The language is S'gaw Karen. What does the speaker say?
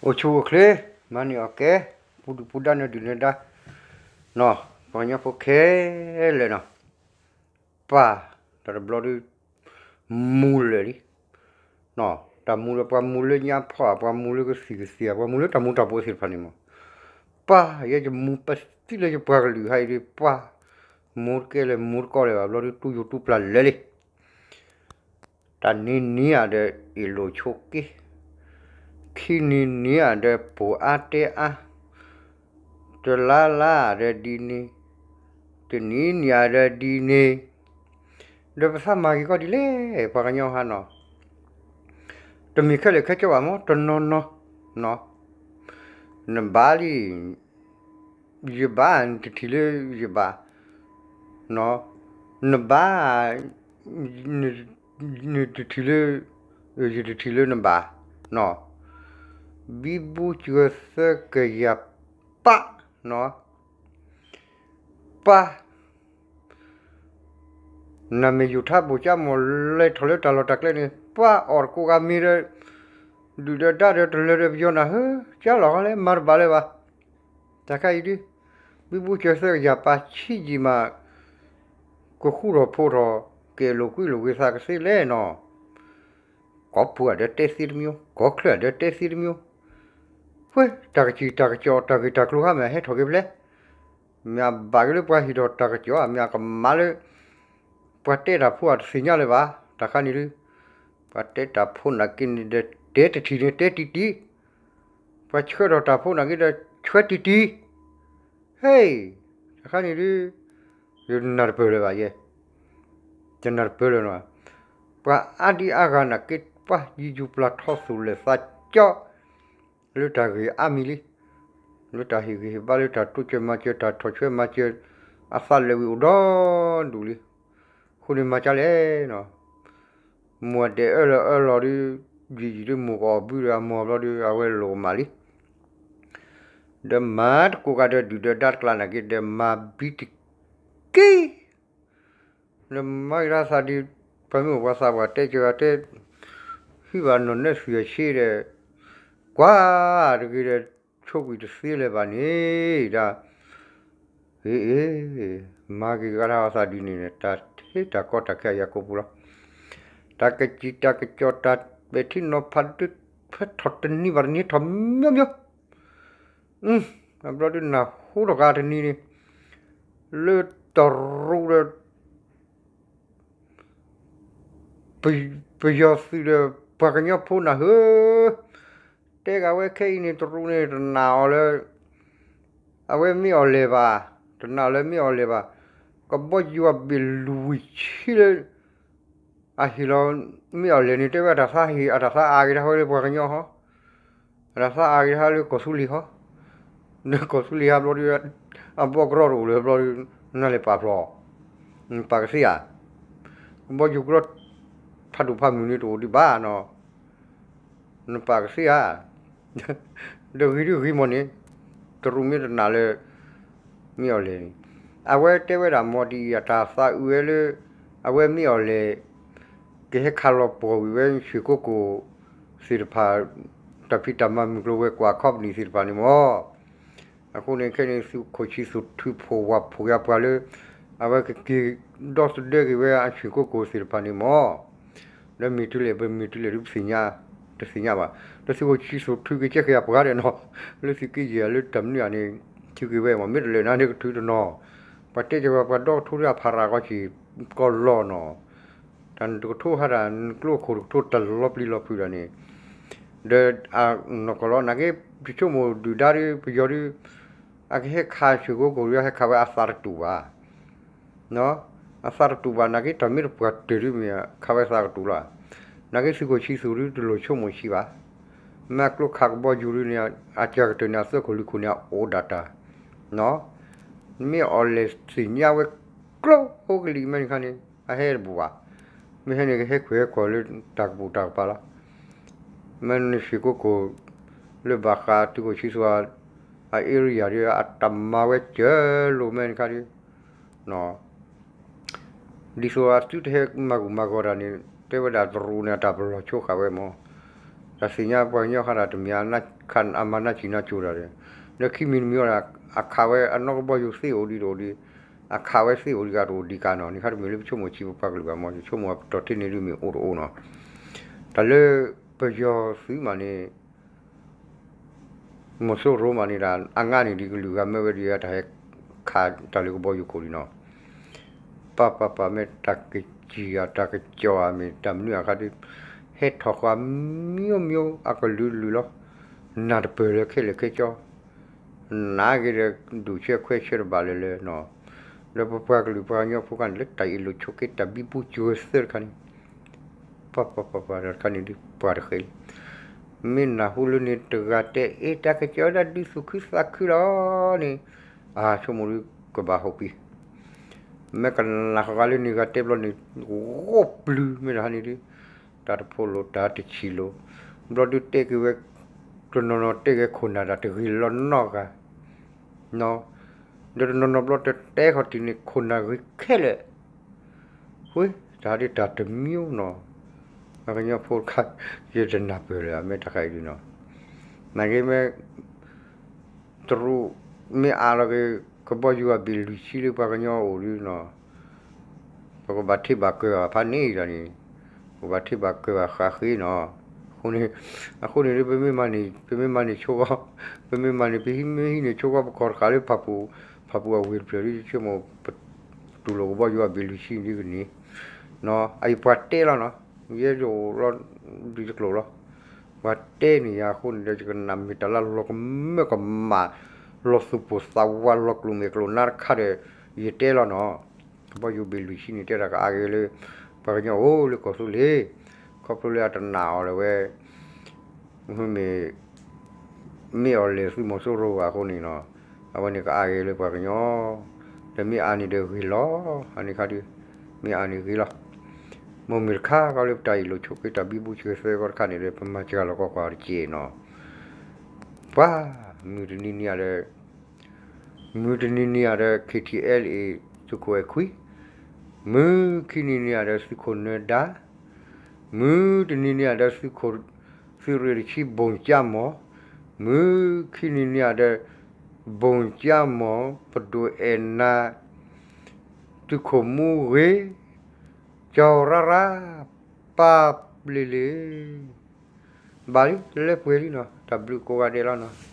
အိၣ်ဆူၣ်အိၣ်ချ့, မၤန့ၢ်အီၣ်ကဲ, ပူၤဒုၣ်ပူၤဒါ နၢၤဒုၣ်နၢၤဒါ, နီၤ, ပှၤကညီဖိခဲလၢာ်နီၤ, ပၢ်, တၢ်တဘျီဒုး မူလၢာ်လံ, နီၤ, တၢ်မူဒီး ပှၤမူလၢညါဖီၣ်ဧါ, ပှၤမူလၢကသံၣ်ကသ့ၣ်ဧါ, ပှၤမူလၢတၢ်မူၤတၢ်ဘှီးသ့ၣ်တဖၣ်န့ၣ်မး, ပၢ်, ယဲယမူပသံလၢယပှၤကလုာ်ဟါအံၤဒုး ပၢ်, မူတကဲလၢၤ မူတကီလၢၤဘၣ် ဘျီဒုး တူၢ်ယိာ်တူၢ်ပျၢ်လၢာ်လံ. တၢ်နံၤနံၤဧါဒီး အ့ၣ်လိာ်ဆိးက့, ခံနံၤနံၤဧါဒီး ပိာ်အါတဲအါ, တလါလါဒီးဒ်န့ၣ်, တနံၤနံၤဧါဒီးဒ်န့ၣ်, ဒီးပသးမၤက့ၤကီၢ်ဒ်လဲၣ် ပှၤကညီဟါနီၤ, တမ့ၢ်ခဲလၢာ်ခဲဆ့ဘၣ်မး တနီၤနီၤ, နီၤ, နဘၣ်လံ ယဘၣ် နတထံၣ်လၢယဘၣ်, နဘၣ်, နတထံၣ်လၢ, ယတထံၣ်လၢနဘၣ်, နီၤ, ဘံဘူစၢၤသၢကယၤပၢ်, နီၤ, ပၢ် နမ့ၢ်ယူၤထါဘိၣ်ကၠၢမီၢ် လဲၤထီၣ်လၢတၢ်လီၢ်တၢ်ကျဲန့ၣ် ပၢ်အီၣ်တကိးဂၤမ့ၤဒီး ဒုၣ်ဒီးဒါဒီးတလၢၤဒီးပယီၤနၢ်ဟၢ ကၢလီၤဃီလဲၣ် မၤတဘၣ်လၢၤဘၣ်. တၢ်ခါအံၤဒုး ဘံဘူစၢၤသၢကယၤပၢ်ဆံးယံာ်မး ကဃူထီၣ်ဖိးထီၣ် ကအဲၣ်လိာ်ကွံလိာ်က့ၤသးကသ့လဲၣ်နီၤ. ကီၢ်ပူၤအဒၢတဲသ့တမံၤ, ကီၢ်ချၢအဒၢတဲသ့တမံၤ, ဝဲ တၢ်ကစံၣ်တၢ်ကစီၣ် တၢ်ဂ့ၢ်တၢ်ကျိၤခါမ့ၢ်ဟဲထီၣ်က့ၤဖဲလဲၣ်, မ့ၢ်အဘၣ်က့ၤလၢပှၤဟ့ၣ်ထီၣ်တၢ်ကစီၣ်ဧါ, မ့ၢ်အကမၤလၢ ပှၤတဲတၢ်ဖိအတသ့ၣ်ညါလၢၤဘၣ်. တၢ်ခါန့ၣ်ဒုး ပှၤတဲတၢ်ဖိနာ်က့န့ၣ်ဒီး တဲတထံၣ်န့ၣ်တဲတံၢ်တံၢ်, ပှၤဆှၢထီၣ်တၢ်ဖိနာ်က့ဒီး ဆှၢတံၢ်တံၢ်, ဟဲ, တၢ်ခါန့ၣ်ဒုး ယနၢ်တပၢၢ်လၢၤဘၣ်ယဲ, ယနၢ်တပၢၢ်လၢၤနီၤ, ပှၤအါဒံအါဂၤနာ်က့ ပှၤယံၤယူၤပျၢ်ထီသူၣ်လဲၤသးကၠီ လၢတၢ်ဂ့ၢ်အါမံၤလံ, လၢတၢ်ဟ့ၣ်ဂံၢ်ဟ့ၣ်ဘါ လၢတၢ်တိစၢၤမၤစၢၤ တၢ်ထီၣ်ဆွဲမၤစၢၤ အသးလၢာ်ဝံၤအိၣ်ဒီဒူၣ်လံ. အဃိန့ၣ်မၤကၢလဲၣ်နီၤ, မိၢ်ဒဲးအၢၣ်လီၤအၢၣ်လီၤဒုး ယံာ်ယံာ်ဒုး မိၢ်ကအီၣ်ဘုဒီးအမိၢ်ဘျီဒုး အဝဲလိၣ်မးလံ. ဒီးမၤတကိးဂၤဒီးဒုၣ်ဒီးဒါတကျါနာ်က့ ဒီးမၤဘံတက့ၢ် ဒီးမၤက့ၤတၢ်သးဒ် ပှၤမ့ၢ်အိၣ်ပှၤသးပှၢ်တဲကၢၤဂၤတဲ ဟံးဘၣ်နီၢ်နဲၣ်သွံၣ်အဆ့ဒီး ကွၢ်တဂ့ၤဒီး ဆိကွံာ်တသ့လၢၤဘၣ်န့ၣ် ဒၣ် အ့ အ့ မၤက့ၤကဒါအသးဒ်န့ၣ် တၢ်ထံတၢ်ကီတၢ်ခဲအံၤအကိာ်ပူၤလီၤ. တၢ်ကစံၣ်တၢ်ကစီၣ် တၢ်ပဲာ်ထံနီၤဖးဒုး ဖဲထီၣ်တနံၤဘၣ်တနံၤ ထီၣ်မ့ၢ်မ့ၢ် အဘျီဒုးနၢ်ဟူထီၣ်က့ၤတနံၤန့ၣ် လၢတရူးဒီး ပယီၤသုးဒီး ပှၤကညီဖိနၢ်ဟၢ တဲဂၤဝဲခဲအံၤန့ၣ် တရူးန့ၣ် တနာ်အီၤလၢ အဝဲမ့ၢ်အီၤလဲၣ်ဘၣ်, တနာ်အီၤလၢမ့ၢ်အီၤလဲၣ်ဘၣ်, ကဘီယူၤအဘ့ၣ်လွံၢ်ဆံလၢ အဟ့ၣ်လီၤ မ့ၢ်အီၤလဲၣ်န့ၣ် တဲဝဲတၢ်သးဟ့ၣ် အတၢ်သးအါဂ့ၤတၢ်ဟီလၢပှၤကညီဟီ, အတၢ်သးအါဂ့ၤတၢ်ဟီလၢကီၢ်သူလ့ၤဟီ, လၢကီၢ်သူလ့ၤဟီဘျီဒုး အဘီကရီတအိၣ်လၢၤဘျီဒုး နလဲၤပာ်ဖျီၣ်, နပာ်ကသ့ဧါ, ကဘီယူၤကရီ ဖးဒိၣ်ဖးမုၢ်န့ၣ်တအိၣ်ဒံးဘၣ်နီၤ နပာ်ကသ့ဧါ, ဒီးဂ့ၤဒုးဂ့ၤမးန့ၣ်, တရူးမ့ၢ်တနာ်လၢ မ့ၢ်အီၤလဲၣ်န့ၣ်, အဝဲတဲဝဲဒၣ်မီၤဒ်အံၤ အတၢ်သးအုးဝဲလၢ အဝဲမ့ၢ်အီၤလဲၣ် ကဟဲခးလီၤပှီၢ်ဝံၤဝဲ ရွှေကုက္ကို သ့ၣ်တဖၣ် တၢ်ဖံးတၢ်မၤမုၢ်ကျိၤဝဲၤကွာ် company သ့ၣ်တဖၣ်န့ၣ်မီၤ အဃိန့ၣ်ခဲန့ၣ် သုးခိၣ်ဆံသူၣ်ထုးဖှိၣ်ဝးဖှိၣ်ယၤပှၤလၢ အဝဲကက့ၤဒီသဒၢက့ၤဝဲအ ရွှေကုက္ကို သ့ၣ်တဖၣ်န့ၣ်မီၤ, ဒီးမ့ၢ်တုၤလဲၣ် ပမ့ၢ်တုၤလဲၣ်ဒုး ပသ့ၣ်ညါ, တသ့ၣ်ညါဘၣ်, ဒီးသုးခိၣ်ဆံသူၣ်ထုးက့ၤကဲက့ၤအပှၤဒီးနီၤ, လၢသုးက့ယဲၢ်လၢတၢ်မနုၤအန့ၣ် ထုးက့ၤဝဲမီၤ မ့ၢ်တလဲၣ်နၤန့ၣ်ကထုးတနီၤ, ပှၤတဲက့ၤဝဲပှၤဒီကထိဒီးအဖးရၣ်ကီၢ်ဆံၣ်ကီၢ်လီၤနီၤ, တၢ်နတကထိဟးဒၣ် နကျိခိၣ်တကထိတၢ်လီၤပျံၤလီၤဖုးဒီးန့ၣ် ဒီးနီၢ်ကီၢ်လီၤ နာ်က့ ပဆိကမိၣ်ဒုၣ်ဒါဒုး ပယီၤဒုး အကဟဲခး ရွှေကုက္ကို ဒုးအဟဲခးဝဲအသးတတူာ်ဘၣ်, အသးတတူာ်ဘၣ် နာ်က့ တၢ်မ့ၢ်တပှၢ်တၢၢ်ဒုးမ့ၢ်ခးဝဲသးကတူာ်လီၤ, နာ်က့ သုးခိၣ်ဆံသူၣ်ဒုး တလိၣ်ဆိကမိၣ်ဆံးဘၣ်, မ့ၢ်အကျိခးကဘီယူၤဒုးန့ၣ် အစှၤကတၢၢ်န့ၣ် အသုးခိၣ်လွံၢ်ခိၣ်န့ၣ် အအိၣ်ဒၣ်တၢ် မ့ၢ်အီၤလဲၣ်သ့ၣ်ညါဝဲကျိဖိကလံၤ မဲာ်န့ၣ်ခါန့ၣ် အဟဲတဘူၣ်ဘၣ်, မ့ၢ်ဟဲန့ၣ်ကဟဲခွဲးဟဲခွီၣ်လၢတၢ်ကပူၤတၢ်ကပၤလီၤ, မ့ၢ်နရွှေကုက္ကို လၢဘၣ်ဃးသုးခိၣ်ဆံသူၣ်အ area ဒုး အတၢ်မၤဝဲစၢၤလိာ် မဲာ်န့ၣ်ခါဒုး ဒ်သိးအသုတဟဲမၤဂူာ်မၤဂီၤတၢ်န့ၣ် တဲဝဲဒၣ်တရူးန့ၣ် အတၢ်ပလီၢ်ဆိဃာ်ဝဲမီၤ, တၢ်သ့ၣ်ညါပှၤကညီဃာ်တၢ်တမံၤ ခးအမၤနၢ်စံၣ်နၢ်ကၠိတၢ်ဒီး, လၢခံမံၤတမံၤအီၤဒီး အခးဝဲအနီၢ်ကဘီယူၤသ့ၣ်အိၣ်ဒံးတအိၣ်ဒံး, အခးဝဲသ့ၣ်အိၣ်ဒံးဂၤတအိၣ်ဒံးကါနီၤ, န့ၣ်ခါတမ့ၢ်လၢပဆိကမိၣ်ဆံးပပှၤကလုာ်ဘၣ်မ့ၢ် ဆိကမိၣ်အပတီၢ်ထဲန့ၣ်ဒ်မ့ၢ်အိၣ်တအိၣ်နီၤ, တၢ်လၢပယီၤသုးမးန့ၣ် မီၤစိရိၤမးန့ၣ်ဒၣ် အငါန့ၣ်ဒ်ကလုာ်ဂၤမ့ၢ်ဝဲဒ်အတၢ်ဟဲ ခးတၢ်လၢကဘီယူၤခိၣ်ဒံးနီၤ, ပၢ်ပၢ်ပၢ်မ့ၢ်တၢ်ကစံၣ်ဧါ တၢ်ကစီၣ်ဧါ မ့ၢ်တၢ်မနုၤအခါဒ် ဟဲထီၣ်ဃာ် မျိုးမျိုး အကလုာ်လုာ်လီၤ, နၢ်တပၢၢ်လၢခဲလၢာ်ခဲဆ့ နာ်က့ၤဒီး ဒူၣ်ဆၢခွဲဆၢတဘၣ်လၢၤလၢၤနီၤ, ဒီးပပှၤကလုာ်ပှၤကညီဖိခါန့ၣ် လၢတၢ်အ့ၣ်လိာ်ဆိးက့တၢ်ဘံဘူစၢၤသၢတခါန့ၣ် ပှၤပှၤပှၤပှၤတခါန့ၣ်ဒ်ပှၤတဃဲလံ, မ့ၢ်နၢ်ဟူလၢန့ၣ်တဂၤတဲ အ့ တၢ်ကစီၣ်ဒၣ်ဒုးသူၣ်ခုသးခုလီၤန့ၣ်, အါ ဆိကမိၣ်ဒ်ကဘၣ်ဟီၣ်ပံၤ, မ့ၢ်ကနၣ်ဃီၤဂၤလၢန့ၣ်ဂၤတဲဘျီန့ၣ် ဂီၢ်ပျုၤမ့ၢ်တဟါန့ၣ်ဒ် တၢ်တဖိလိာ်တၢ်တဆံးလိာ်, ဘျီဒုးတဲက့ၤဝဲ တနီၤနီၤတဲက့ၤခိၣ်နၢ်တၢ်တဂ့ၤလီၤနီတဂၤ ဒီးတနီၤနီၤဘျီတတဲခီၣ်ထံးန့ၣ် ခိၣ်နၢ်ဂ့ၤခဲလၢာ်, ဃ့ တၢ်ဒ်တၢ်တမံၤနီၤ, ပှၤကညီဖိတခါ ယတနၢ်ပၢၢ်လၢၤ မ့ၢ်တၢ်ခါအံၤဒ်နီၤ, နာ်က့မ့ၢ် တရူး မ့ၢ်အါလီၤက့ၤ ကဘီယူၤအဘ့ၣ်လွံၢ်ဆံလၢပှၤကညီအိၣ်ဒ်နီၤ, ပကဘၣ်ထံၣ်ဘၣ်ကၢၤဘၣ်ဖးန့ၣ်ဒီးန့ၣ်, ပကဘၣ်ထံၣ်ဘၣ်ကၢၤဘၣ်ဃးဃ့နီၤ, အဃိန့ၣ် အဃိန့ၣ်ဒ်ပမ့ၢ်မၤန့ၣ် ပမ့ၢ်မၤန့ၣ်ဆိဂီၢ်, ပမ့ၢ်မၤန့ၣ် ပဟံးမ့ၢ်ဟံးန့ၢ်ဆိဂီၢ် ပကီၢ်တဃာ်လၢ ဖၣ်ပူၣ်အဝ့ၢ်တဖျၢၣ်ဒ်ဆိကမိၣ် ပတူၢ်လိာ်ကဘီယူၤအဘ့ၣ်လွံၢ်ဆံဒ်ကန့ၣ်, အအံၤပှၤတဲလီၤနီၤ, ယဲယအိၣ်လီၤ ဒ်ယကျိာ်လီၤ, ပှၤတဲန့ၢ်ယၤအဃိန့ၣ်ဒီး ယကနၣ်မ့ၢ်တၢ်လၢလီၤကမၢကမၣ် လီၤသူၣ်ပိၢ်သးဝးလီၤကျိၤမ့ၢ်ကျိၤနါတခါဒီး ယတဲလီၤနီၤ, ကဘီယူၤဘ့ၣ်လွံၢ်ဆံန့ၣ် တဲဒၣ်ကအါဂ့ၤလၢ ပှၤကညီအိၣ်လၢကီၢ်သူလ့ၤ, ခီဖျိလၢအတနာ်အီၤလၢၤဝဲ မ့ၢ် မ့ၢ်အီၤလဲၤသုးမီၤစိရိၤဘၣ်အဃိန့ၣ်နီၤ, အဝဲန့ၣ်ကအါဂ့ၤလၢပှၤကညီ, ဒီးမ့ၢ်အါန့ၣ်ဒီးဂ့ၤလီၤ, အန့ၣ်ခါဒ် မ့ၢ်အါန့ၣ်ဂ့ၤလီၤ, မ့ၢ်မ့ၢ်တခါကီလၢပတၢ်အ့ၣ်လိာ်ဆိးက့တၢ်ဘံဘူစၢၤသၢဂီၢ်တခါန့ၣ်ဒီး ပမၤစှၤလီၤကီးကွၢ်တက့ၢ်နီၤ, ပှၤ မုၢ်တနံၤနံၤအံၤဒီး မုၢ်တနံၤနံၤအံၤဒီး KTLA သုးခိၣ်အဲၣ်ခွံ, မုၢ်ခံနံၤနံၤအံၤဒီးသုးခိၣ်နၢၤဒါ, မုၢ်တနံၤနံၤအံၤဒီးသုးခိၣ် သုးရ့ၣ်တဆံဘိၣ်ကၠၢမီၢ်, မုၢ်ခံနံၤနံၤအံၤဒီး ဘိၣ်ကၠၢမီၢ် ပဒိၣ်အဲၣ်နၤ သုးခိၣ်မူဂ့ၤ ကၠီၤရၣ်ရၣ် ပၢ်ပျ့ၤလ့ၤ ဘၣ်လံ လၢပှဲၤလံနီၤ တၢ်ဘျုးကိးဂၤဒဲးလီၤနီၤ